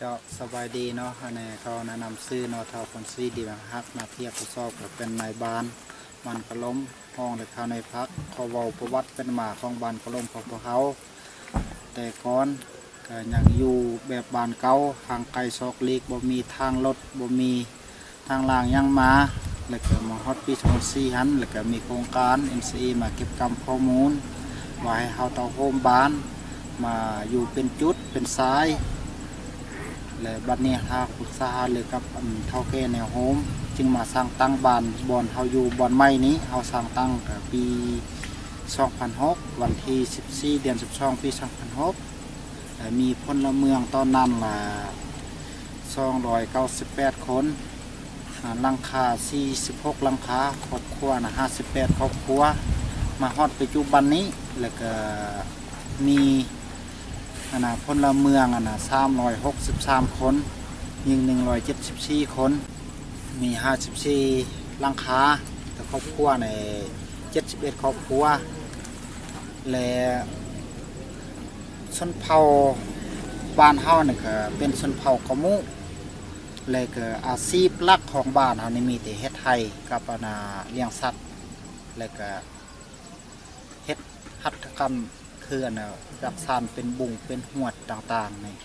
ເຈົ້າ ສະບາຍດີເນາະ ອັນນີ້ຂໍແນະນຳຊື່ເນາະ ທ້າວ ພອນສີ ດີນາຮັກ ໜ້າທີ່ຮັບຜິດຊອບກໍເປັນນາຍບ້ານບ້ານກະລົມ ຮອງເລຂາໜ່ວຍພັກ. ຂໍເວົ້າປະຫວັດເປັນມາຂອງບ້ານກະລົມຂອງພວກເຮົາ ແຕ່ກ່ອນກໍຍັງຢູ່ແບບບ້ານເກົ່າ ຫ່າງໄກສອກຫຼີກ ບໍ່ມີທາງລົດ ບໍ່ມີ ທາງລ່າງຍັງມາ ແລ້ວກໍມາຮອດປີສອງພັນສີ່ຫັ້ນ ແລ້ວກໍມີໂຄງການ ເອັນຊີອີ ມາເກັບກຳຂໍ້ມູນ ວ່າໃຫ້ເຮົາເຕົ້າໂຮມບ້ານ ມາຢູ່ເປັນຈຸດເປັນສາຍ ແລະ ບັດນີ້ຫາປຶກສາຫາລືກັບ ອັນ ເຖົ້າແກ່ແນວໂຮມ ຈຶ່ງມາສ້າງຕັ້ງບ້ານ ບ່ອນເຮົາຢູ່ບ່ອນໃໝ່ນີ້ ເຮົາສ້າງຕັ້ງກໍປີສອງພັນຫົກ ວັນທີສິບສີ່ ເດືອນສິບສອງ ປີສອງພັນຫົກ ແລະ ມີພົນລະເມືອງຕອນນັ້ນລະສອງຮ້ອຍເກົ້າສິບແປດຄົນ ອາ ຫຼັງຄາສີ່ສິບຫົກຫຼັງຄາ ຄອບຄົວນະຫ້າສິບແປດຄອບຄົວ ມາຮອດປັດຈຸບັນນີ້ ແລ້ວກະມີ ອັນນະ ພົນລະເມືອງ ອັນນະ ສາມຮ້ອຍຫົກສິບສາມຄົນ ຍິງໜຶ່ງຮ້ອຍເຈັດສິບສີ່ຄົນ ມີຫ້າສິບສີ່ຫຼັງຄາ ແຕ່ຄອບຄົວໃນເຈັດສິບເອັດຄອບຄົວ ແລະ ຊົນເຜົ່າບ້ານເຮົານີ້ກະເປັນຊົນເຜົ່າກະມຸ ແລະກະອາຊີບຫຼັກຂອງບ້ານເຮົານີ້ມີແຕ່ເຮັດໄຮ່ກັບ ອັນນະ ລ້ຽງສັດ ແລະກະເຮັດຫັດຖະກຳ ຄື ອັນນະ ຈັກສານເປັນບຸງເປັນຫວດຕ່າງໆນີ້.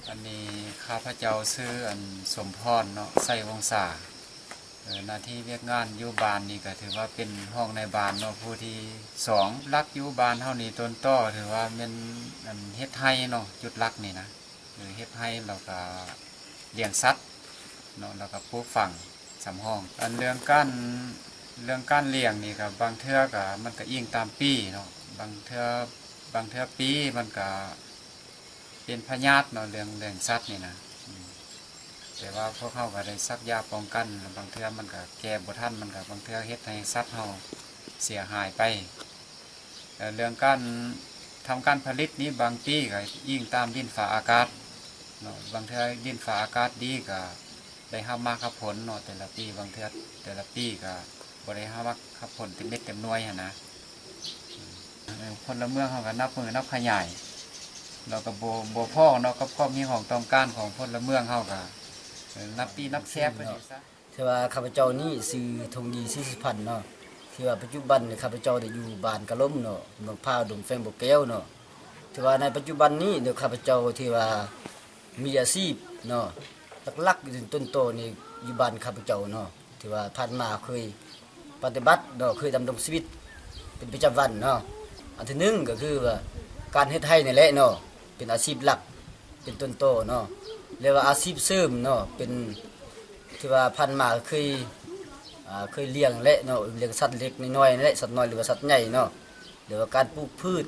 ອັນນີ້ຂ້າພະເຈົ້າຊື່ ອັນ ສົມພອນເນາະ ໄຊວົງສາ. ເອີ ໜ້າທີ່ວຽກງານຢູ່ບ້ານນີ້ກໍຖືວ່າເປັນຮອງນາຍບ້ານເນາະ ຜູ້ທີສອງ. ຫຼັກຢູ່ບ້ານເຮົານີ້ຕົ້ນຕໍຖືວ່າແມ່ນ ອັນ ເຮັດໄຮ່ເນາະ ຈຸດຫຼັກນີ້ນະ ເຮັດໄຮ່ ແລ້ວກໍລ້ຽງສັດເນາະ ແລ້ວກໍປູກຝັງສຳຮອງ. ອັນເລື່ອງການ ເລື່ອງການລ້ຽງນີ້ກໍບາງເທື່ອກໍມັນກໍອີງຕາມປີເນາະ ບາງເທື່ອ ບາງເທື່ອປີມັນກໍ ເປັນພະຍາດເນາະ ເລື່ອງ ເລື່ອງສັດນີ້ນະ ອືມ ແຕ່ວ່າພວກເຮົາກໍໄດ້ສັກຢາປ້ອງກັນ ບາງເທື່ອມັນກໍແກ້ບໍ່ທັນ ມັນກໍບາງເທື່ອເຮັດໃຫ້ສັດເຮົາເສຍຫາຍໄປ. ແລ້ວເລື່ອງການ ທຳການຜະລິດນີ້ ບາງປີກໍອີງຕາມດິນຟ້າອາກາດເນາະ ບາງເທື່ອດິນຟ້າອາກາດດີກໍໄດ້ຮັບໝາກຮັບຜົນເນາະ ແຕ່ລະປີ ບາງເທື່ອແຕ່ລະປີກໍ ບໍ່ໄດ້ຮັບ ຮັບຜົນເຕັມເມັດເຕັມໜ່ວຍຫັ້ນນະ. ເອີ ພົນລະເມືອງເຮົາກໍນັບມື້ນັບຂະຫຍາຍ ແລ້ວກໍບໍ່ ບໍ່ພໍເນາະ ກັບຄວາມຮຽກຮ້ອງຕ້ອງການຂອງພົນລະເມືອງເຮົາກໍ ເອີ ນັບປີນັບແຊບໄປຊີ້ຊະ. ຖືວ່າຂ້າພະເຈົ້ານີ້ຊື່ ທົງດີ ສີສຸພັນເນາະ ທີ່ວ່າປັດຈຸບັນນີ້ຂ້າພະເຈົ້າໄດ້ຢູ່ບ້ານກະລົມເນາະ ເມືອງພ້າວ ດົງແຟງບໍ່ແກ້ວເນາະ. ຖືວ່າໃນປັດຈຸບັນນີ້ເນາະ ຂ້າພະເຈົ້າທີ່ວ່າ ມີອາຊີບເນາະ ຫຼັກໆຢູ່ຕົ້ນຕໍນີ້ຢູ່ບ້ານຂ້າພະເຈົ້າເນາະ ທີ່ວ່າຜ່ານມາເຄີຍປະຕິບັດເນາະ ເຄີຍດຳລົງຊີວິດເປັນປະຈຳວັນເນາະ. ອັນທີໜຶ່ງກໍຄືວ່າການເຮັດໄຮ່ນີ້ແຫຼະເນາະ ເປັນອາຊີບຫຼັກ ເປັນຕົ້ນຕໍເນາະ ແລະວ່າອາຊີບເສີມເນາະ ເປັນທີ່ວ່າຜ່ານມາເຄີຍ ອາ ເຄີຍລ້ຽງແຫຼະເນາະ ລ້ຽງສັດເລັກນ້ອຍນັ້ນແຫຼະ ສັດນ້ອຍ ຫຼືວ່າສັດໃຫຍ່ເນາະ ຫຼືວ່າການປູກພືດ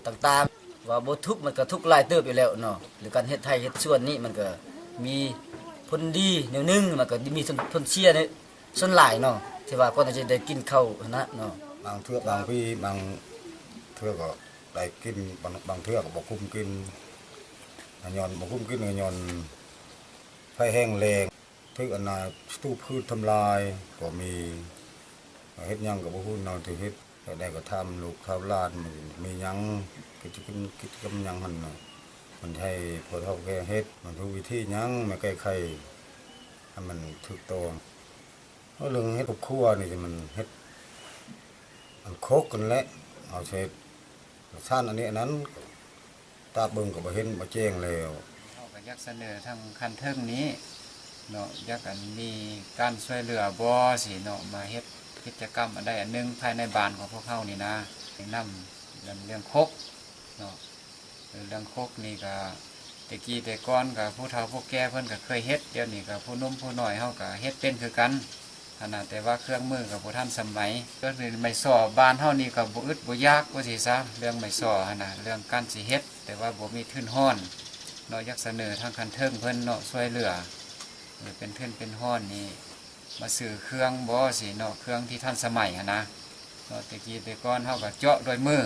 ຕ່າງໆ ວ່າບໍ່ທຸກມັນກໍທຸກຫຼາຍເຕີບຢູ່ແລ້ວເນາະ ຫຼືການເຮັດໄຮ່ເຮັດສວນນີ້ມັນກໍມີຜົນດີແນວໜຶ່ງ ມັນກໍມີຜົນເສຍໃນສ່ວນຫຼາຍເນາະ ທີ່ວ່າກ່ອນທີ່ຈະໄດ້ກິນເຂົ້າຫັ້ນນະເນາະ. ບາງເທື່ອບາງປີ ບາງເທື່ອກໍໄດ້ກິນ ບາງ ບາງເທື່ອກໍບໍ່ກຸ້ມກິນ ກໍຍ້ອນບໍ່ກຸ້ມກິນ ກໍຍ້ອນໄພແຫ້ງແລ້ງ ຖືກອັນນາ ສັດຕູພືດທຳລາຍກໍມີ ເຮັດຫຍັງກໍບໍ່ຮູ້ແນວຊິເຮັດ ແນວໃດກໍຖາມລູກຖາມຫຼານ ມັນມີຫຍັງ ກິດຈະກຳ ກິດຈະກຳຫຍັງຫັ້ນນະ ມັນໃຫ້ພໍ່ເຖົ້າແກ່ເຮັດ ມັນຮູ້ວິທີຫຍັງມາແກ້ໄຂໃຫ້ມັນຖືກຕ້ອງ. ເອົາເລື່ອງເຮັດຄອບຄົວນີ້ ມັນເຮັດ ອັນຄົກຫັ້ນແຫຼະ ເອົາເສດ ສານອັນນີ້ອັນນັ້ນ ຕາເບິ່ງກໍບໍ່ເຫັນບໍ່ແຈ້ງແລ້ວ. ເຮົາກໍຢາກສະເໜີທາງຂັ້ນເທິງນີ້ເນາະ ຢາກອັນມີການຊ່ວຍເຫຼືອບໍ່ຊີ້ເນາະ ມາເຮັດກິດຈະກຳອັນໃດອັນໜຶ່ງພາຍໃນບ້ານຂອງພວກເຮົານີ້ນະ ແນະນຳເລື່ອງ ເລື່ອງຄົກເນາະ. ເອີ ເລື່ອງຄົກນີ້ກະ ແຕ່ກີ້ແຕ່ກ່ອນກະຜູ້ເຖົ້າຜູ້ແກ່ເພິ່ນກະເຄີຍເຮັດ ດຽວນີ້ກະຜູ້ໜຸ່ມຜູ້ນ້ອຍເຮົາກະເຮັດເປັນຄືກັນ. ຫັ້ນນະ ແຕ່ວ່າເຄື່ອງມືກໍບໍ່ທັນສະໄໝ ກໍຄືໄມ້ສໍ້ ບ້ານເຮົານີ້ກໍບໍ່ອຶດບໍ່ຢາກວ່າຊີ້ຊະ ເລື່ອງໄມ້ສໍ້ຫັ້ນນະ ເລື່ອງການຊິເຮັດ ແຕ່ວ່າບໍ່ມີທຶນຮອນເນາະ. ຢາກສະເໜີທາງຂັ້ນເທິງເພິ່ນເນາະ ຊ່ວຍເຫຼືອ ເອີ ເປັນທຶນເປັນຮອນນີ້ ມາຊື້ເຄື່ອງບໍ່ຊີ້ເນາະ ເຄື່ອງທີ່ທັນສະໄໝຫັ້ນນະເນາະ. ແຕ່ກີ້ແຕ່ກ່ອນເຮົາກໍເຈາະດ້ວຍມື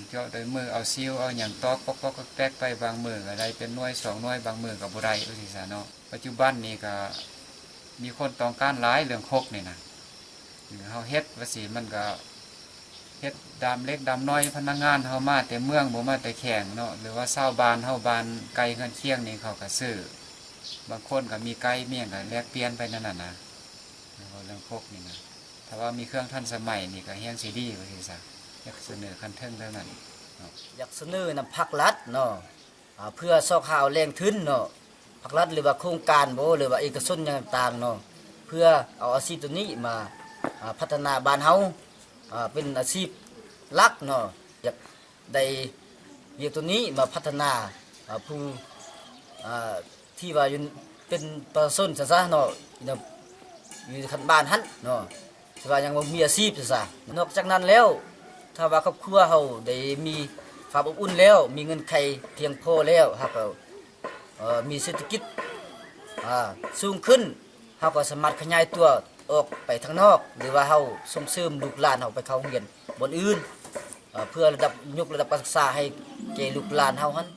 ເຈາະດ້ວຍມື ເອົາຊິວເອົາຫຍັງຕອກປອກໆແຕກໆໄປ ບາງມື້ກໍໄດ້ເປັນໜ່ວຍສອງໜ່ວຍ ບາງມື້ກໍບໍ່ໄດ້ວ່າຊີ້ຊະເນາະ. ປັດຈຸບັນນີ້ກໍມີຄົນຕ້ອງການຫຼາຍເລື່ອງຄົກນີ້ນະ ເຮົາເຮັດວ່າຊີ້ ມັນກໍ ເຮັດດາມເຫຼັກດາມນ້ອຍ ພະນັກງານເຮົາມາແຕ່ເມືອງ ບໍ່ມາແຕ່ແຂວງເນາະ ຫຼືວ່າຊາວບ້ານເຮົາ ບ້ານໃກ້ເຮືອນຄຽງນີ້ ເຂົາກໍຊື້ ບາງຄົນກໍມີໄກ່ມີຫຍັງ ກໍແລກປ່ຽນໄປແນວນັ້ນນະ. ເວົ້າເລື່ອງຄົກນີ້ນະ ຖ້າວ່າມີເຄື່ອງທັນສະໄໝນີ້ ກໍແຮງຊິດີວ່າຊີ້ຊະ. ຢາກສະເໜີຂັ້ນເທິງເລື່ອງນັ້ນເນາະ. ຢາກສະເໜີນຳພັກລັດເນາະ ອ່າ ເພື່ອຊອກຫາແຫຼ່ງທຶນເນາະ ພາກລັດ ຫຼືວ່າໂຄງການບໍ ຫຼືວ່າເອກະຊົນຫຍັງຕ່າງໆເນາະ ເພື່ອເອົາອາຊີບໂຕນີ້ມາ ອ່າ ພັດທະນາບ້ານເຮົາ ອ່າ ເປັນອາຊີບຫຼັກເນາະ. ຢາກໄດ້ວຽກໂຕນີ້ມາພັດທະນາ ອ່າ ຜູ້ ອ່າ ທີ່ວ່າຢູ່ ເປັນປະຊາຊົນຊັ້ນຊະເນາະ ຢູ່ໃນຂັ້ນບ້ານຫັ້ນເນາະ ທີ່ວ່າຍັງບໍ່ມີອາຊີບຊັ້ນຊະ. ນອກຈາກນັ້ນແລ້ວ ຖ້າວ່າຄອບຄົວເຮົາໄດ້ມີຄວາມອົບອຸ່ນແລ້ວ ມີເງື່ອນໄຂພຽງພໍແລ້ວ ເຮົາກໍ ເອີ ມີເສດຖະກິດ ອ່າ ສູງຂຶ້ນ ເຮົາກໍສາມາດຂະຫຍາຍຕົວອອກໄປທາງນອກ ຫຼືວ່າເຮົາສົ່ງເສີມລູກຫຼານເຮົາໄປເຂົ້າໂຮງຮຽນບ່ອນອື່ນ ເອີ ເພື່ອລະດັບ ຍົກລະດັບການສຶກສາໃຫ້ແກ່ລູກຫຼານເຮົາຫັ້ນ.